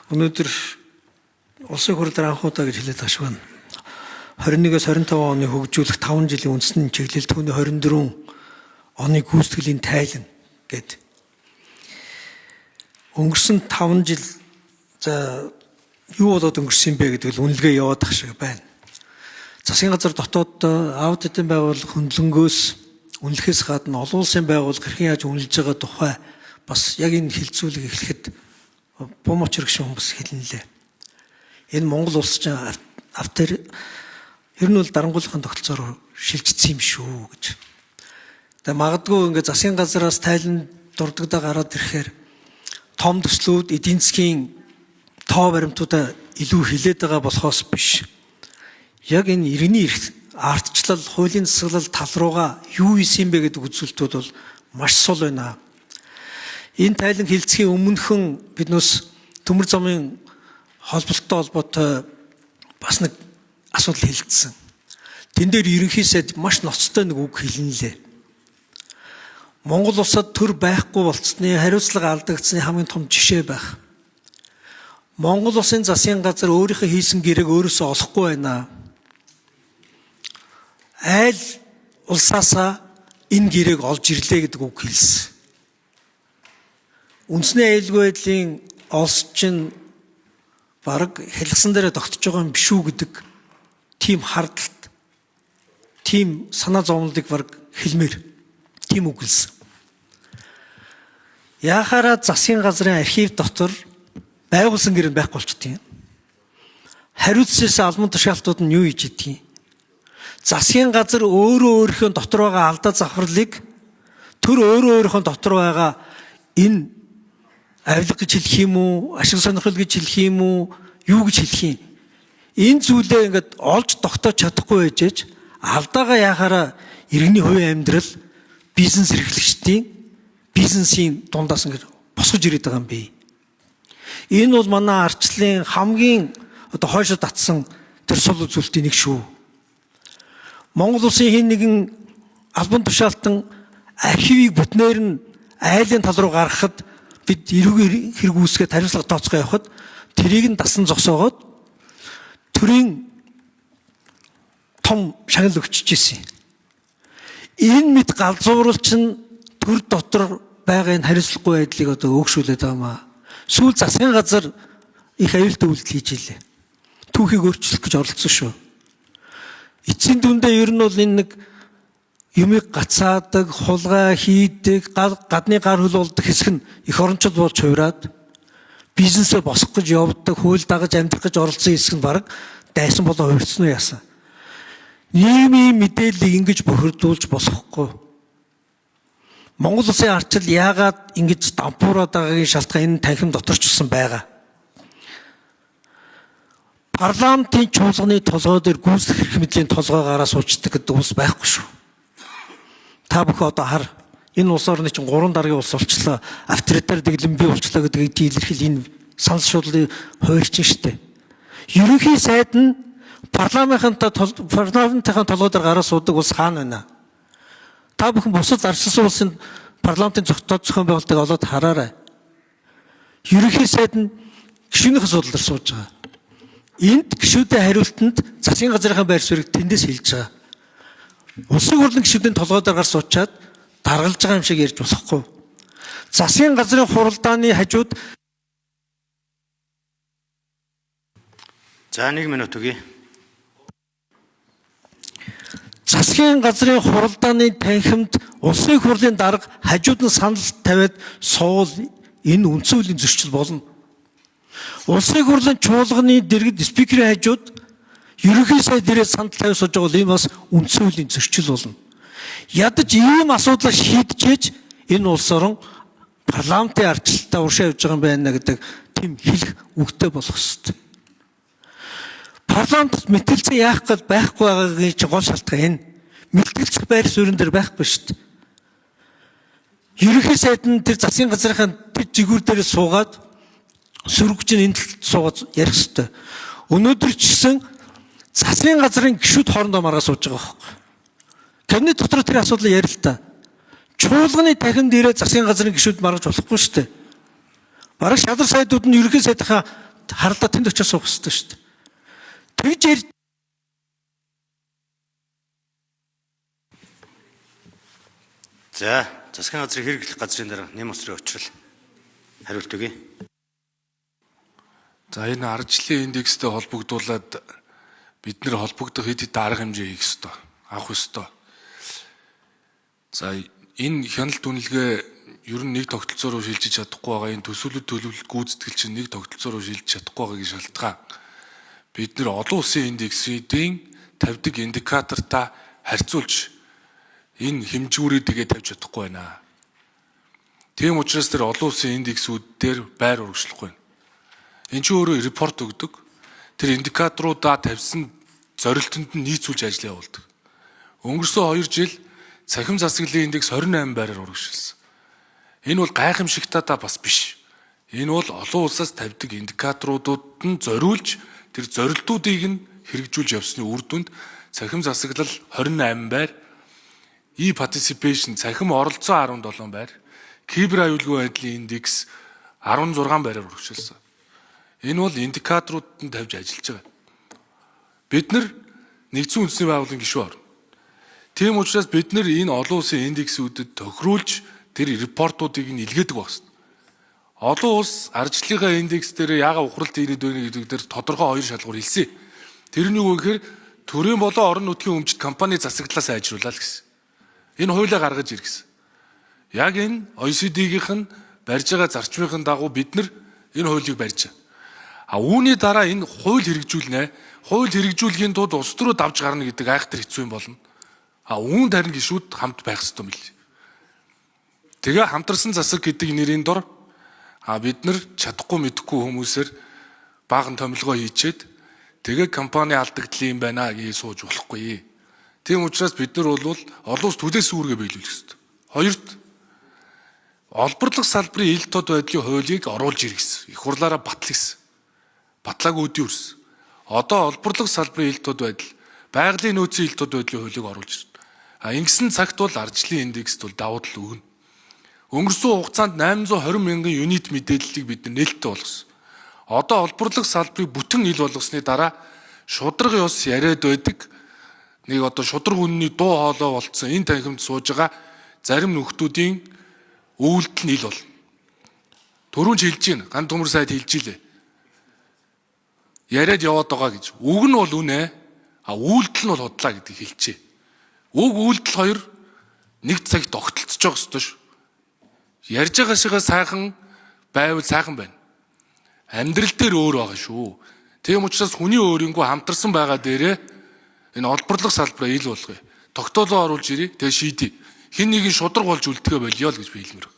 Өнөөдөр улсын хурал дээр анх удаа гэж хэлээд байгаа шиг байна. 21-ээс 25 оны хөгжүүлэх 5 жилийн үндэсний чиглэл түүний 24 оны гүйцэтгэлийн тайлан гэд. Өнгөрсөн 5 жил за юу болоод өнгөрсөн юм бэ гэдэг л үнэлгээ яваад ах шиг байна. Засгийн газар дотоод аудитын байгууллага хөндлөнгөөс үнэлэхээс гадна олон улсын байгууллага хэрхэн яаж үнэлж байгаа тухай бас яг энэ хилцүүлэг эхлэхэд бум учир гişүн хүмүүс хэлнэлээ. Энэ Монгол улс чинь автор ер нь бол дарангуулахын тогтолцоор шилжчихсэн юм шүү гэж. Тэгээ магадгүй ингээ засгийн газараас тайлан дурддагдаа гараад ирэхээр том төслүүд эдийн засгийн тоо баримтуудаа илүү хилээд байгаа болохоос биш. Яг энэ иргэний эрх ардчлал, хуулийн засаглал тал руугаа юу исэн юм бэ гэдэг үзүүлэлтүүд бол маш сул байна. Энэ тайлан хилцхийн өмнөхөн биднээс төмөр замын холболттой холбоотой бас нэг асуудал хэлэлцсэн. Тэн дээр ерөнхий сайд маш ноцтой нэг үг хэлнэлээ. Монгол улсад төр байхгүй болцсны хариуцлага алдагдсны хамгийн том жишээ байх. Монгол улсын засгийн газар өөрийнхөө хийсэн гэрээг өөрөөсөө олохгүй байна. Айл улсаасаа энэ гэрээг олж ирлээ гэдэг үг хэлсэн. Үндэсний аюулгүй байдлын олс чинь бараг хялгасан дээрээ тогтож байгаа юм биш үү гэдэг тийм хардалт, тийм санаа зовнолыг бараг хэлмээр тийм үг хэлсэн. Яхаараа засгийн газрын архив дотор байгуулсан гэр нь байхгүй болчихдээ. Хариуцсаас албан тушаалтууд нь юу хийж идгийг. Засгийн газар өөрөө өөрийнхөө дотор байгаа алдаа завхарлыг төр өөрөө өөрийнхөө дотор байгаа энэ авилга гэж хэлэх юм уу, ашиг сонирхол гэж хэлэх юм уу, юу гэж хэлэх юм. Энэ зүйлээ ингээд олж тогтоож чадахгүй байжээж алдаагаа яхаараа иргэний хувийн амьдрал бизнес эрхлэгчдийн бизнесийн дундаас ингээд босгож ирээд байгаа юм бэ. Энэ бол манай ардчлалын хамгийн одоо хойшоо татсан тэр сул үзүүлэлтийн нэг шүү. Монгол улсын хэн нэгэн албан тушаалтан архивыг бүтнээр нь айлын тал руу гаргахад бид эрүүг хэрэг үүсгээд хариуцлага тооцгоо явахад тэрийг нь дасан зогсоогоод төрийн том шагнал өгчөж ирсэн. Энэ мэд галзуурал чинь төр дотор байгаа энэ хариуцлагагүй байдлыг одоо өөгшүүлээд байгаа маа. Сүүл засгийн газар их аюултай үйлдэл хийж илээ. Түүхийг өөрчлөх гэж оролцсон шүү. Эцсийн дүндээ ер нь бол энэ нэг юмыг гацаадаг, хулгай хийдэг, гадны гар хөл болдог хэсэг нь их орончод болж хувираад бизнесээ босгох гэж явдаг, хууль дагаж амьдрах гэж оролцсон хэсэг нь бараг дайсан болоо хувирсан уу яасан. Нийгмийн мэдээллийг ингэж бохирдуулж болохгүй. Монгол улсын ардчил яагаад ингэж дампуураад байгаагийн шалтгаан энэ танхим дотор ч гэсэн байгаа. Парламентын чуулганы толгой дээр гүйцэтгэх эрх мэдлийн толгой гараа суучдаг гэдэг улс байхгүй шүү. Та бүхэн одоо хар энэ улс орны чинь гурван даргын улс болчлоо, авторитар дэглэм бий болчлоо гэдгийг илэрхийл энэ санал шуудлын хувирчин штэ. Ерөнхий сайд нь парламентын толгой дээр гараа суудаг улс хаана байна? Та бүхэн бусад арчилсан улсын парламентын зохион байгуулалтыг олоод хараарай. Ерөнхий сайд нь гишүүнийх асуудал дээр сууж байгаа. Энд гишүүдийн хариултанд засгийн газрынхаа байр суурийг тэндээс хэлж байгаа. Улсын хурлын гишүүдийн толгой дээр гар суучаад даргалж байгаа юм шиг ярьж болохгүй. Засгийн газрын хуралдааны хажууд За 1 минут өгье. Засгийн газрын хуралдааны танхимд улсын хурлын дарга хажууд нь санал тавиад суул энэ үндсэн хуулийн зөрчил болно. Улсын хурлын чуулганы дэргэд спикерийн хажууд ерөнхий сайд дээрээ санал тавиад сууж байгаа бол энэ бас үндсэн хуулийн зөрчил болно. Ядаж ийм асуудлаа шийджээж энэ улс орон парламентын ардчлалтаа уршаа явж байгаа юм байна гэдэг тийм хэлэх үгтэй болох ёстой. Парламент мэтгэлцэн яах гэж байхгүй байгаагийн чинь гол шалтгаан энэ. Мэтгэлцэх байр суурин дээр байхгүй шүү дээ. Ерөнхий сайд нь тэр засгийн газрынхаа тэр жигүүр дээр суугаад сөрөгч нь энд суугаад ярих ёстой. Өнөөдөр ч гэсэн засгийн газрын гишүүд хоорондоо маргаа сууж байгаа байхгүй. Кабинет дотор тэр асуудлыг ярил л та. Чуулганы танхим дээрээ засгийн газрын гишүүд маргаж болохгүй шүү дээ. Бараг шадар сайдууд нь ерөнхий сайдынхаа Харлаа тэнд очиж суух хэрэгтэй шүү дээ. Тэгж ярьж За, засгийн газрын хэрэглэх газрын дарга нэм усрын учрал хариулт өгье. За, энэ ардчлалын индекстэй холбогдуулаад бид нэр холбогдох хэд хэдэн арга хэмжээ хийх ёстой, авах ёстой. За, энэ хяналт үнэлгээ ер нь нэг тогтолцоо руу шилжиж чадахгүй байгаа, энэ төсөөлөл төлөвлөлт гүйцэтгэл чинь нэг тогтолцоо руу шилжиж чадахгүй байгаагийн шалтгаан бид нэр олон улсын индексүүдийн тавьдаг индикатортаа харьцуулж энэ хэмжүүрээ тэгээ тавьж чадахгүй байна. Тийм учраас тэр олон улсын индексүүд дээр байр урагшлахгүй байна. Энэ чинь өөрөө report өгдөг. Тэр индикаторуудаа тавьсан зорилтонд нь нийцүүлж ажил явуулдаг. Өнгөрсөн 2 жил цахим засаглалын индекс 28 байраар урагшилсан. Энэ бол гайхамшигтайдаа бас биш. Энэ бол олон улсаас тавьдаг индикаторуудад нь зориулж тэр зорилтуудыг нь хэрэгжүүлж явсны үр дүнд цахим засаглал 28 байр, e-participation цахим оролцоо 17 байр, кибер аюулгүй байдлын индекс 16 байраар урагшилсан. Энэ бол индикаторуудад нь тавьж ажиллаж байгаа. Бид нар нэгдсэн үндэсний байгууллагын гишүүн орно. Тийм учраас бид нар энэ олон улсын индексүүдэд тохируулж тэр report уудыг нь илгээдэг байх хэрэгтэй. Олон улс ардчлалынхаа индекс дээр яагаад ухралт хийгээд байна гэдэг дээр тодорхой хоёр шалгуур хэлсэн. Тэр нь юу гэхээр төрийн болон орон нутгийн өмчт компани засаглалаа сайжруулаа л гэсэн. Энэ хуулиа гаргаж иргэсэн. Яг энэ OECD-гийнх нь барьж байгаа зарчмын дагуу бид нар энэ хуулийг барьж байгаа. А үүний дараа энэ хууль хэрэгжүүлнэ. Хууль хэрэгжүүлэхийн тулд улс төрөө давж гарна гэдэг айхтар хэцүү юм болно. А үүнд харин гишүүд хамт байх ёстой юм билээ. Тэгээ хамтарсан засаг гэдэг нэрийн дор бид нар чадахгүй мэдэхгүй хүмүүсээр баахан томилгоо хийчээд тэгээ компани алдагдлын юм байна гэж сууж болохгүй. Тийм учраас бид нар бол олон улс түлээс үүргээ биелүүлэх ёстой. Хоёрт, олборлох салбарын ил тод байдлын хуулийг оруулж иргэсэн. Их хурлаараа батлагдсан. Батлаагүй өдий өрс. Одоо олборлох салбарын ил тод байдал, байгалийн нөөцийн ил тод байдлын хуулийг оруулж ирнэ. А ингэсэн цагт бол ардчлалын индекст бол давуу тал өгнө. Өнгөрсөн хугацаанд 820 мянган unit мэдээллийг бид нээлттэй болгосон. Одоо олборлох салбарыг бүтэн ил болгосны дараа шударга ёс яриад байдаг нэг одоо шударга үнний дуу хоолой болцсон энэ танхимд сууж байгаа зарим нөхдүүдийн үйлдэл нь ил болно. Түрүүн ч хэлж байна. Ган төмөр сайд хэлж илээ. Яриад яваад байгаа гэж. Үг нь бол үнэ. А үйлдэл нь бол худлаа гэдгийг хэлчихэ. Үг, үйлдэл хоёр нэг цагт огтлцож байгаа ёстой шүү. Ярьж байгаа шигээ сайхан байвал сайхан байна. Амьдрал дээр өөр байгаа шүү. Тийм учраас хүний өөрөнгөө хамтарсан байгаа дээрээ энэ олборлох салбараа ил болгоё. Тогтоолоо оруулж ирье. Тэгээ шийдье. Хэн нэгэн шударга болж үлдэхэ болио л гэж би хэлмээр байна.